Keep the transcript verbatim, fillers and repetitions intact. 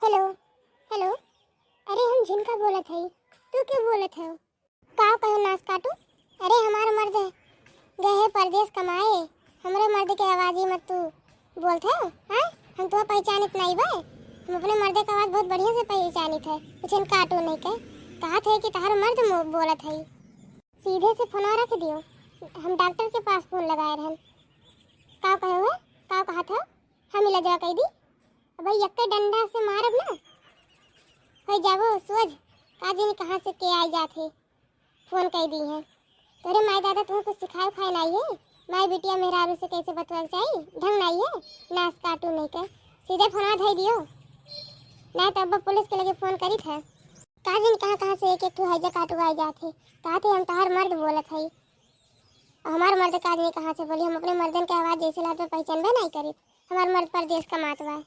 हेलो, हेलो, अरे हम झिनका बोलत हई, तू के बोलत हौ? का कहो नास काटू? अरे हमार मर्द गए है परदेस कमाए, हमरे मर्द के आवाजी मत तू बोलत है, हाँ? हम तो पहचानित नहीं बे, हम अपने मर्दे का आवाज बहुत बढ़िया से पहचानित है। कुछ काटू नहीं के, कहत है कि तहार मर्द मो-, बोलत है। सीधे से फोनवा रख दियो, हम डॉक्टर के पास फोन लगाए रहन। का कहे हुए? का कहत है? हम इलाजवा कह दी। अबे यक्के डंडा से मारब ना, हो जाबो सोझ। का जानी कहाँ से के आई जात है, फोन कह दी है। तोरे माई दादा तुम्हें कुछ सिखाए उखाए नहीं है? माई बिटिया मेहरारू से कैसे बतवाए के चाहिए, ढंग नहीं है। नास काटू नहीं के, सीधे फोनवा धई दियो, नहीं तो अब पुलिस के लगे फोन करी था। का जानी कहाँ कहाँ से एक एक ठो हैजा काटू आई जात है। कहत है हम तहार मर्द बोलत है। हमार मर्द का जानी कहाँ से बोली, हम अपने मर्दन के आवाज जैसे लागत बा पहचानबे नहीं करी। हमार मर्द परदेस कमात बा।